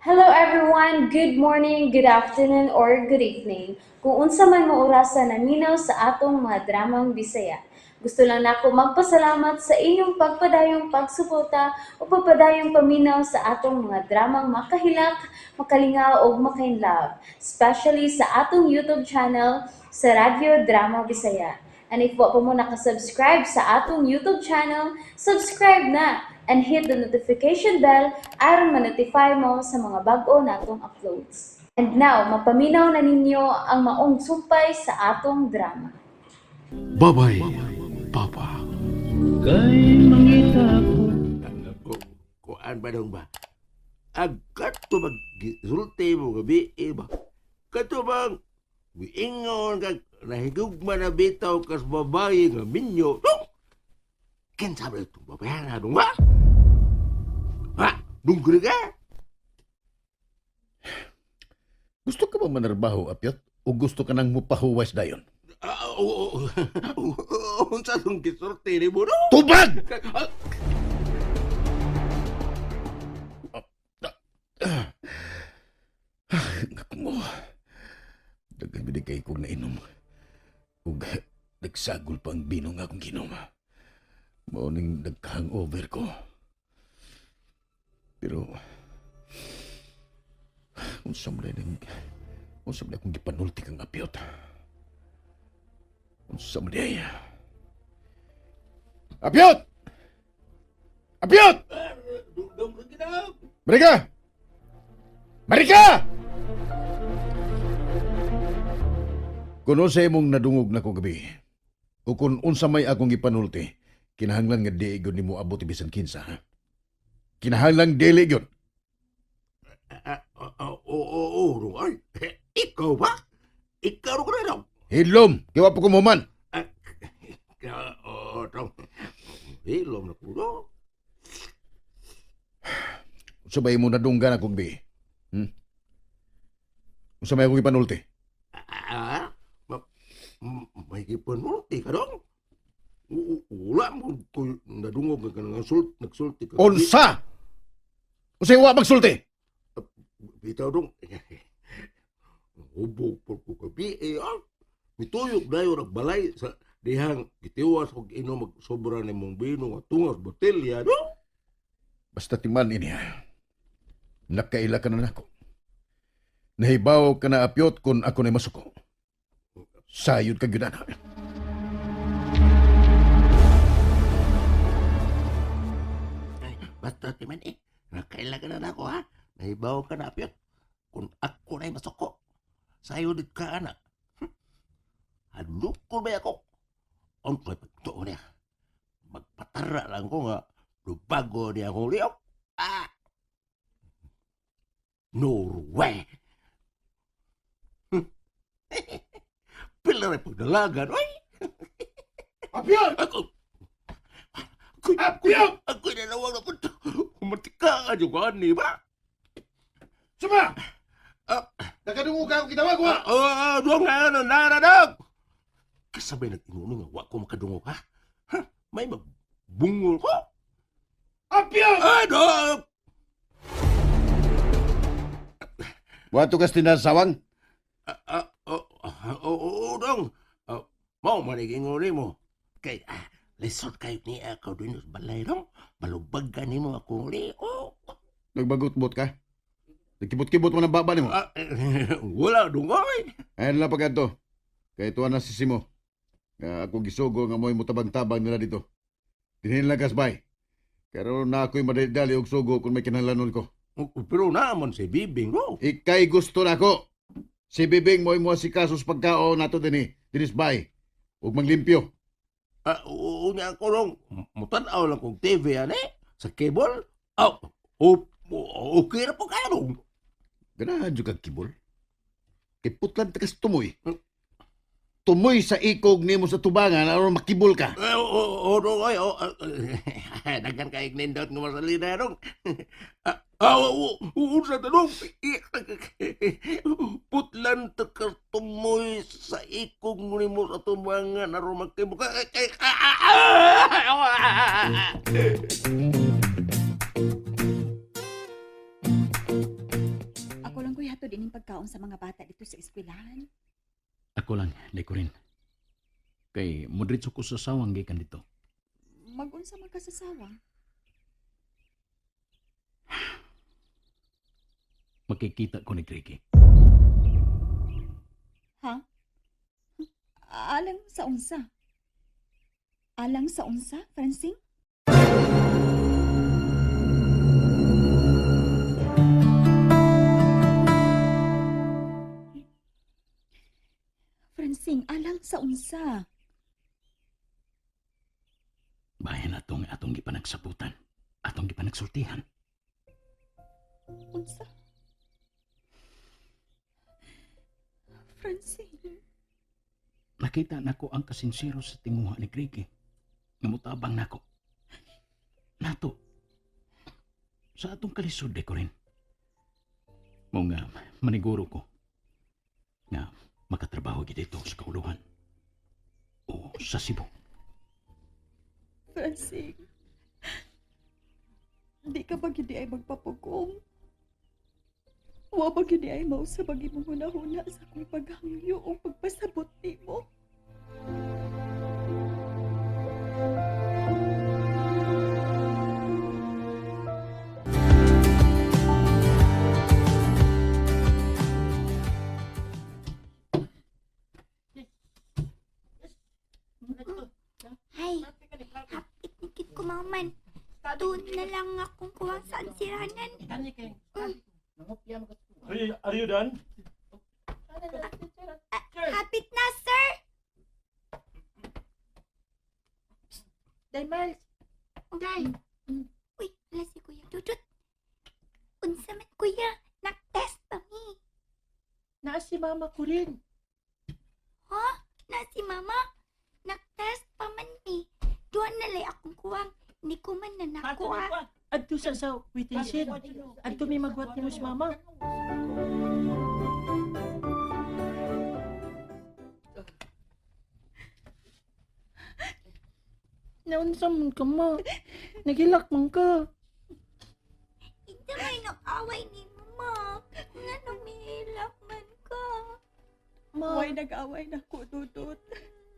Hello everyone! Good morning, good afternoon, or good evening. Kung unsa man mo orasa naminaw sa atong mga dramang Bisaya. Gusto lang nako magpasalamat sa inyong pagpadayong pagsuporta o pagpadayong paminaw sa atong mga dramang makahilak, makalingaw ug makainlove, especially sa atong YouTube channel sa Radyo Drama Bisaya. And if wa pa mo nakasubscribe sa atong YouTube channel, subscribe na and hit the notification bell aron ma-notify mo sa mga bag-o natong uploads. And now, mapaminaw na ninyo ang maong sumpay sa atong drama. Babay, Papa. Kay mangita ko. Kuan ba dong ba? Ang kato bang gisulti mo gabi eh ba? Kato bang miingon kag nahigugma na bitaw kas babae nga minyo? Dong! Kinsa ba itong babae na dong ba? Ha? Dong ka? Gusto ka ba manarbaho, Apyot? O gusto ka nang mupahuwas dayon? Ah, oo. Unsa tong gisulti ni mo dong? Tubag! Ah, Ngak mo. Daghan gid kay kog nainom. Ug nagsagol pa ang bino nga akong ginom. Mao ning nagka-hangover ko. Pero unsa man akong gipanulti kang Apyot. Unsa man diay? Apyot! Apyot! Dong dong ka na. Marika! Marika! Kung unsa imong nadungog na ko gabi, o kung unsa may akong gipanulti, kinahanglan nga di gyud nimo abot bisan kinsa, ha? Kinahanglan dili gyud. Ah, ah, oo, oo, dong. Ay, ikaw ba? Ikaw ka na dong. Hilom, kay wa pa ko mohuman. Ah, oo, dong. Hilom na ko dong. Unsa ba imong nadunggan akong gabi? Unsa may akong gipanulti? Ah, may gipanulti ka dong? Wala mo ko nadungog nga kanang sult, nagsulti ka. Unsa? Unsa wa magsulti? Bitaw dong. Hubog po ko gabi eh, ah. Mituyok dayon ang balay sa dihang gitiwas og inom og sobra nimong bino nga tungas botelya dong. Basta timan ini ha. Nakaila ka na nako. Nahibaw ka na, Apyot, kung ako na masuko. Sayod ka gyud ana. Ay, basta timan eh. Nakaila ka na nako ha. Nahibaw ka na, Apyot. Kung ako na'y masuko, sayo dit ka anak. Hadlok ko ba ako? Ang ko'y pagtuo niya. Magpatara lang ko nga, lubago niya akong liyok. Ah! Norway! Pila rin pagdalagan, oy! Apyot! Ako! Ako'y, Apyot! ako'y nanawag na punto. Umatika ka dyan ka, di ba? Suma! Ah. Nakadungog ka akong gitawag wa! Ah, ah, dong na, na, na, na, Kasabay nag-ingon nga, wa ko makadungog, ha? Ha? May magbungol ko? Apyot! Ah, dong! Wato ka tinasawang? Ah, ah, oh, ah, oh, oh, oh, dong. Ah, mao man ingon nimo. Kay, ah, lisod kayo niya ako din sa balay, dong. Balubag ka nimo akong liok. Nagbagot-bot ka? Nagkibot-kibot mo ng baba nimo? Ah, wala, dong, oy. Ayan lang pagkanto. Kay tuwa na si Simo. Nga ako gisugo nga mo'y mutabang-tabang nila dito. Dinhin lang kasbay. Pero na ako'y madali og sugo kung may kinahanglanon ko. Pero naman si Bibing, dong. Ikay gusto na ako. Si Bibing mo'y mo si kasos pagkao nato dinhi, dinis bay. Ug manglimpyo. Ah, oo niya ako dong. Mutanaw lang kong TV yan eh. Sa cable. Oh, oh, okay na po kayo dong. Ganahan jud kag kibol. Kay putlan ta kas tumoy. Tumoy sa ikog nimo sa tubangan aron makibol ka. Eh, oo, oo, dong, oy, oh, ah, daghan kay nindot nga masalina dong. Ah, ah, oo, oo, sa tanong. Putlan ta ka tumoy sa ikog nimo sa tubangan aron makibol ka. Ah, ah, ah, ah. pagkaon sa mga bata dito sa eskwelahan? Ako lang, di ko rin. Kay mudritso ko sa sawang gikan dito. Magunsa man ka sa sawang. Makikita ko ni Ricky. Ha? Alang sa unsa? Alang sa unsa, Francine? Francine, alang sa unsa? Bahin atong atong gipanagsabutan. Atong gipanagsultihan. Unsa? Francine, Nakita nako ang kasinsero sa tinguha ni Ricky. Nga mutabang nako. Nato. Sa atong kalisod di ko rin. Mo nga maniguro ko nga makatrabaho gid dito sa kauluhan o sa Cebu. Francine. Di ka ba gid ay magpapugong? Wa ba gid ay mausab ang imong hunahuna sa akong paghangyo o pagpasabot nimo? Hay, hapit ni kit kumaman. Doon na lang akong kuwang saan siranan. Are you done? Hapit na, sir! Day, Miles. Day. Uy, wala si Kuya Dudut. Unsa man, Kuya? Nag-test pa mi. Naa si mama ko rin. Ha? Na si Mama? Nag-test pa man mi. Doon na lay akong kuwang. Hindi ko man na nakuha. Adto sa waiting shed. Adto may magwat nimo si mama. Naunsa man ka ma? Nagilak man ka. Ito may nag-away ni Mama. Nga numihilak man ka. Ma, Why nag-away na ko, Dudut?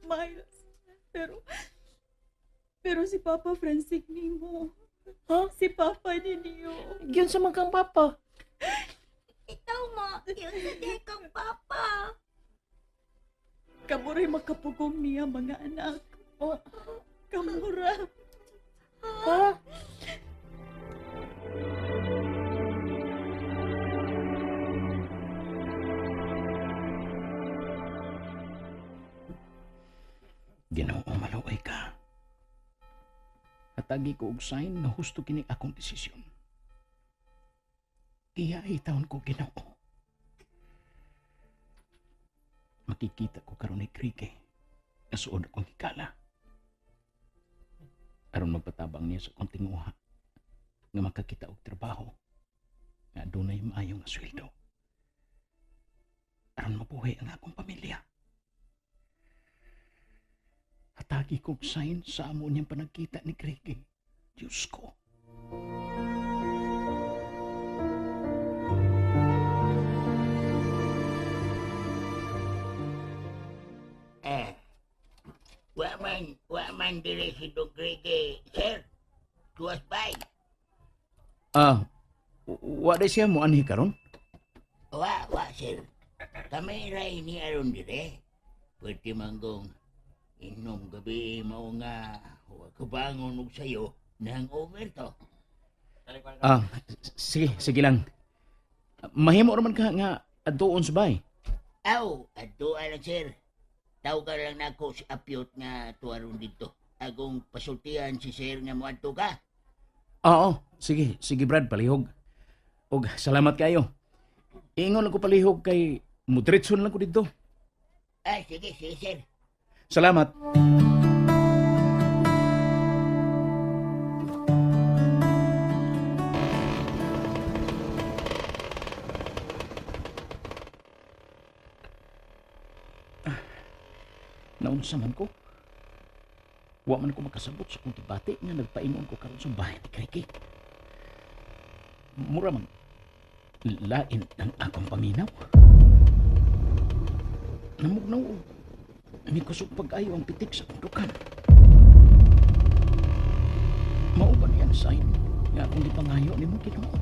Miles. Pero si Papa Francine nimo. Ha? Si Papa ninyo. Gyun sa man kang papa. Ikaw mo, yun sa di kang papa. Kamuray makapugong niya mga anak. Oh. Kamura. Ha? Ginoo maluoy ka. Hatagi ko og sign na husto kini akong desisyon. Iya itawon ko Ginoo. Makikita ko karon ni Krike. Nasuod akong hikala. Aron magpatabang niya sa akong tinguha nga makakita og trabaho nga adunay maayo nga sweldo. Aron mabuhi ang akong pamilya. Hatagi kog sign sa amo niyang panagkita ni Kriki. Diyos ko. Eh, wa man dire si Dong Grege, sir. Tuwas bay. Ah, wa day siya mo anhi karon? Wa, sir. Kami ray ni aron dire. Pwede manggong inom gabi mao nga wa kabangon og sayo nang over to. Ah, sige, sige lang. Mahimo ra man ka nga adtuon sa bay. Aw, adto lang sir. Tawgan lang nako si Apyot nga tuwaron dito. Agong pasultian si sir nga moadto ka. Oo, sige, sige Brad, palihog. Og salamat kayo. Ingon lang ko palihog kay mudretson lang ko didto. Ay, sige, sige sir. Salamat. Ah, Naunsa man ko. Wa man ko makasabot sa kong tibati nga nagpaingon ko karon sa bahay ni Kriki. Mura man lain ang akong paminaw. Namugnaw og mikusog pag-ayo ang pitik sa kundukan. Mao ba niyan sign nga akong gipangayo nimo, Ginoo?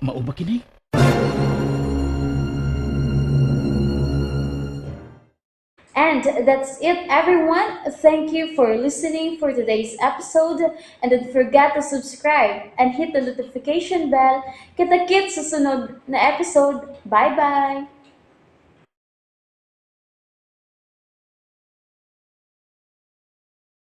Mao ba kini? And that's it, everyone. Thank you for listening for today's episode. And don't forget to subscribe and hit the notification bell. Kita-kits sa sunod na episode. Bye-bye!